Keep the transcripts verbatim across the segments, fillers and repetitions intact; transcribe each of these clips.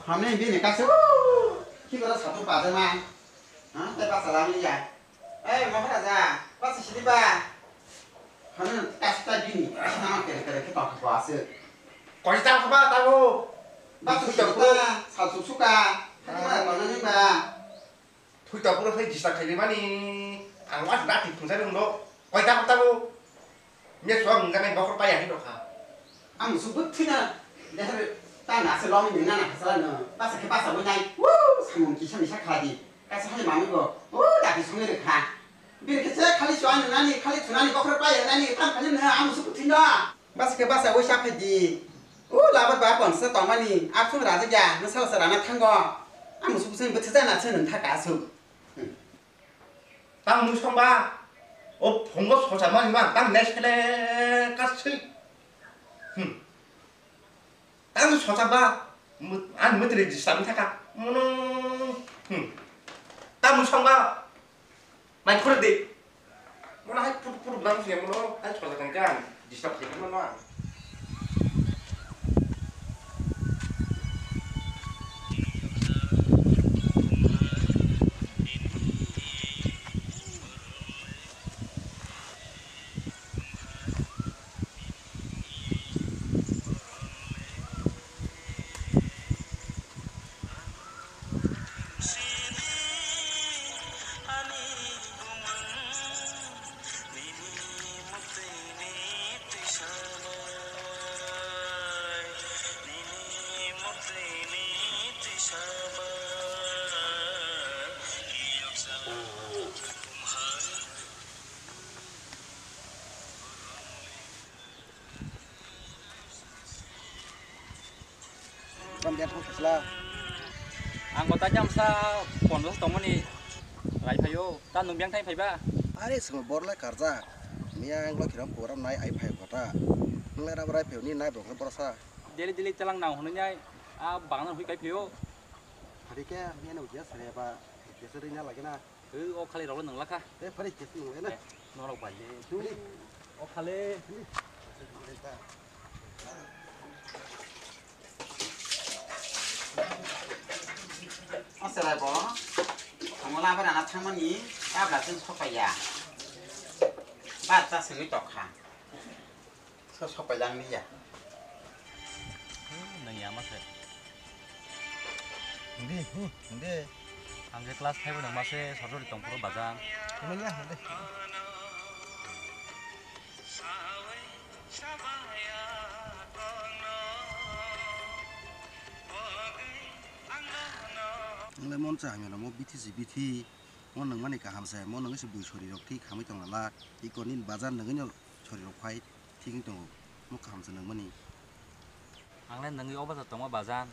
Hamni bini kasu. Ki kora satu pada ma. Ha, te basa lam liya. Eh, Maharaja, basa sidi ba. Hamni kasu ta bini. Nama kere kere kita ko asu. Koi ta ba ta go. Basa sidi ta, sal suk suka. Hadi ma mana ni ba. Thui ta pura khai disturb khai mani. Ang was na tik thung sai dong do. Koi ta ta go. Nya suang nang jani bokhor paya hi dokha. Ang subut thina. Dehar ta na se lomi nang na hasala no. Basa khe basa bo nai. Woo, samung kisa misa khala di. Kaisa hai mami bo. Woo, dati songni rikha. Bir khe se khali suang nang nani, khali thunani bokhor paya nani, tam khali na ang subut thina. Basa khe basa wai sa phai di. Woo, labar ba pon se tongmani. Aksung raja ya, na sala sala na thango. Ang subut se butsa na se nang thaka asuk. Tang mui song ba, o phungo socha mani ma, tang next kele kasui. Hmm. Tang socha ba, mu-, an mutri disturb thaka. Mono, hmm. Tang mui song ba, mai khur de. Mono hai put put bang se mono, hai socha tang kan, disturb se mono. Tamo dia thang sasla. Ang kota jam sa pondro tongmani rai phaio. Ta nung biang thai phaiba? Are sung borla karja. Mia ang lo kiram program nai ai phai kota. Nung le rai phaio ni nai bong borsa. Daily daily chalang nang hwnwi nai. A bangna hui kai phaio. Hari ke mia no dia sare ba. Dia sare na lagi na. Hw, o khali rok nung lakha. Eh, phari khe nung le na. Eh, norok bai le. Phari. O khali. Phari. O selai bo. Tongla ba rana thangmani. Tabla tun sokaya. Ba ta simi tokha. So sopai lang liya. Hmm, nang ya ma se. Hindi, hmm, hindi. Ang ke class five nang ma se sorjori tong puro bajan. Hindi ya, hindi. Ang le mon cha hamya mo bithi si bithi. Mo nang mani kaham se, mo nang se bui sori rok thik hamai tong la. Iko nin bajan nang no sori rok phai. Thik wng tongo, mo kaham se nangmani. Ang le nangwi o bwsa tongma bajan,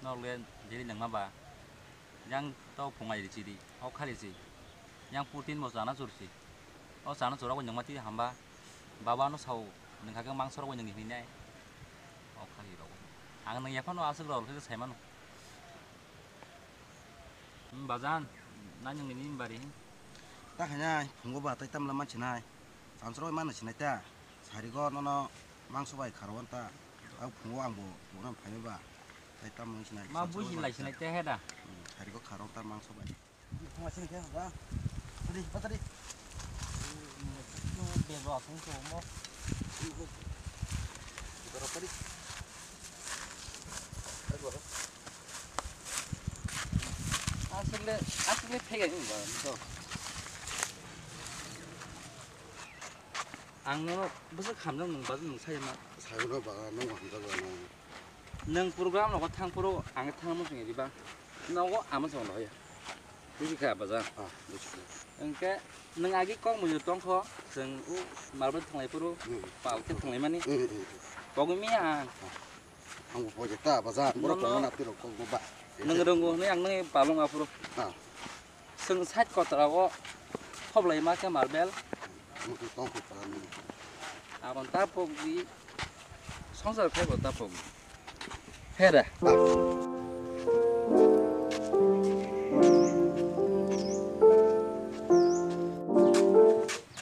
norok le daily nangma ba. Yang to phungai ri chiri, o khali si. Yang putin bo chana chur si. O chana chura bo nangma twi hamba. Baba no sao, nangkha khe mangso rok bo nangni hinwi nai. O khali rok. Ang nang yaphano aswk rok le sai mano. Hmm, bajan, nai nang nini bari hin. Ta khainai, phungo ba tai tamla man sinai. Samsoro man sinai ta. Sarigo nono mangso bai kharo ta. Au phungo ang bo, bo nam phai ba. Tai tam nang sinai. Ma samsoro buji man lai sinai. Sinai te he da. Hmm, sarigo kharo ta mangso bai. Ma sinai ke ba. Tadi, ba tadi. Bego asung so mo. Bego tadi. Aswkle, aswkle phega ni ba to. Ang nono bwswk hamjak nung ba nung sai ma. Sai no ba nung hamjak ba nung. Nung program nogo thang phuru ang thang mo sing riba. Nogo ama song hoya. Buji kha baja. Ah, buji kha. Engke nung agi kok muju tongkho, jeng u marble thanglai phuru, hmm, pal khe thanglai mani. Hmm, hmm, hmm. Kogwi mi ang. Ah. Ang bo pojek ta baja, borok. Nono tongmani apirok kok bo ba. Nung rwngo hwnwi ang nungni palung aphuru. Ah. Chwng side kotora o khoblai ma khe marble. Ang bo tong kho pala nung. Abon ta pokdi. Songsar khe bo ta pokdi. Hera. Ah.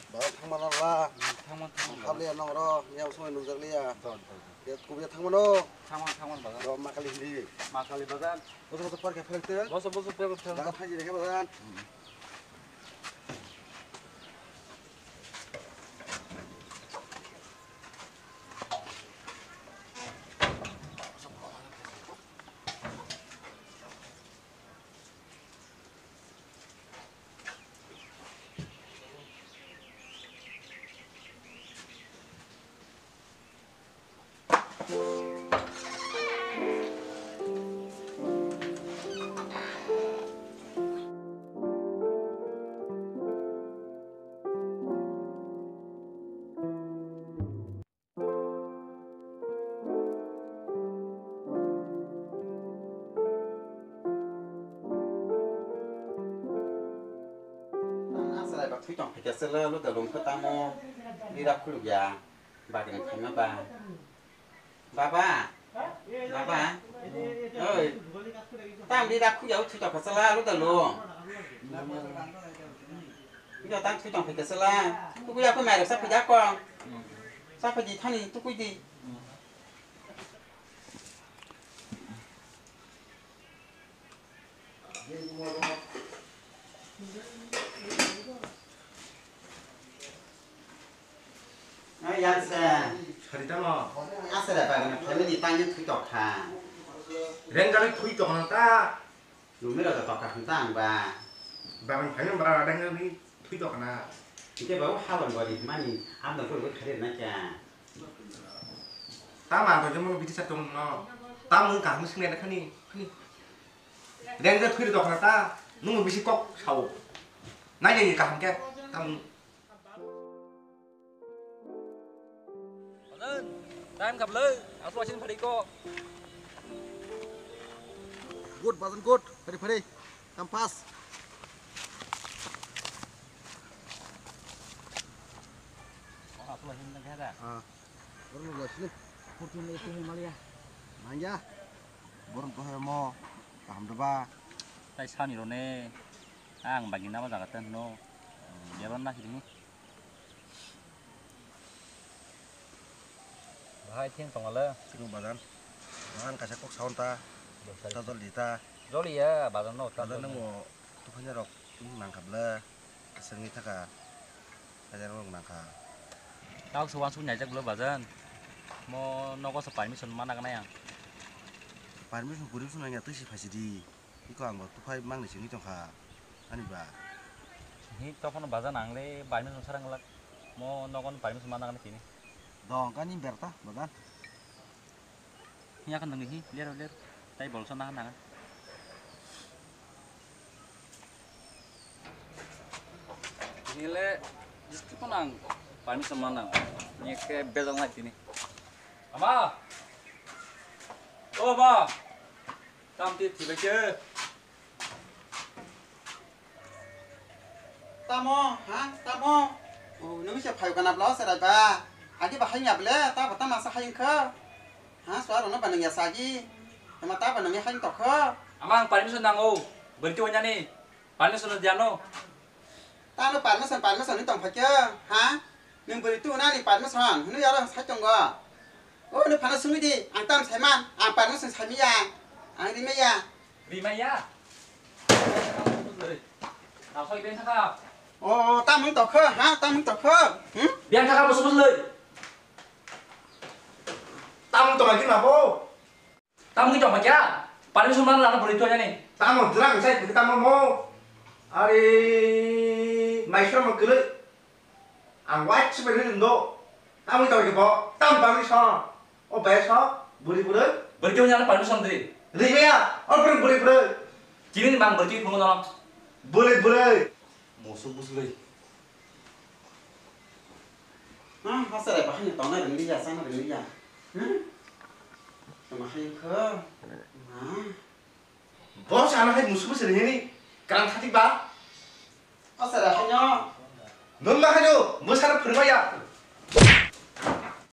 Ba thangma la. Thangma, thangma. Khali nong ro. Soi nukjak liya. Don, don, don. Ya, kubiya thangmano. Thangman, thangman bazar. Ro makali hindi. Makali bazar. Boso boso parke phelak te. Boso boso parke phelak. Daga phaji rekhe bazar. Tang aswk bai thui tong phaikhe chwla luda lung khe tamo bira khulukya bagini phaima ba. Baba, baba, oi, tang bira khulukya thui tong phaikhe chwla luda lung. Bira tang thui tong phaikhe chwla, tukui ya kho mairok sa phai da kho. Sa phai di thani tukui di. Ai, yangsa. Sari tamo. Asa da bagana family tangni thui tokha. Rengkari thui tokha ta. Numero da tokha hwnta ang ba. Bagani family bara rengkari thui tokha na. Hingke ba halon bari mani amda koi koi khare na kya. Tamo ang koi jemon biti sa tong no. Tamo kaham sinai na khani. Khani. Reng je thwiri tokna ta, nung bisi kok sao. Nai nai kaham khe, tamo. Bajan, time kap le, aswk asin phari ko. Good, Bajan, good. Phari, phari. Tam pass. Oh, aswk asin na khe da. Ah. Borok no jasini. Fortune le sini maliya. Mangya. Borok to hemo. Kaham da ba. Tai sani rone. Ang bagi nama jaga ten no. Dia ban na sini. Bahai theng tongale. Sini badan. Bahan kaisa kok saun ta. Ta jol di ta. Jol ya badan no ta. Badan nang mo. Tuphanya rok. Nang kabla. Sengni thaka. Hajar rok nangkha. Tao se wansuk naijak bwle bajan. Mo nogo se permission mana gana yang. Permission puri sung nangya twi si phaisi di. Iko ang bo tuphai mangni sini tongkha. Ani ba. Hi tophano bajan ang le permission sarang lak. Mo nogon permission mana gana sini. Dong kani berta bajan. Hiya kan nangni hi, ler, ler. Tai bolsa nahan, nahan. Nile, jistu ko nang, permission ma nang. Ni ke bejal nai tini. Ama! O ma! Tam ti thibai ke. Tamo, ha? Tamo? O, nung se phayo kana bla se rai ba? Agi ba hai ya ble, ta ba tama sa hai kha. Ha, suar no ba nung ya sagi. Tama ta ba nung ya hai to kha. Ama ang permission nang o. Berti wanya ni. Permission dia no. Ta no permission, permission ni tong phakya. Ha? Nung bwrwi tu nani permission hwnwi aro sai tongo. O nung phano swngwi di, ang tam saiman, ang permission saimaya, ang rimaya. Rimaya? Asoi ben thaka. O, o, tam wng tokho, ha, tam wng tokho. Hmm? Ben thaka musu musu lei. Tam wng tokma khe nabo. Tamo wngwi tongma kya? Permission mana lana bwrwi tuya ni. Tamo jwra ni sai phi tamo mo. Are maisra mo kwrwi. Ang wai chibai ni do. Tamo wngwi tongma kya bo. Tam permission. O bai so bwrwi bwrwi. Bwrwi tuya ni permission di. Ri ya. O bwrwi bwrwi bwrwi. Chini ni mang bwrwi tuya phungo no. Bwrwi bwrwi. Musu buslei. Ah, hasa rai bahai ni tongna ringli ya, sana ringli ya. Hmm? Tama hai kho. Ma. Bo sana hai musu buslei ni. Kran khati ba. Hasa rai hai no. Nung ma hai no, musa na phirma ya.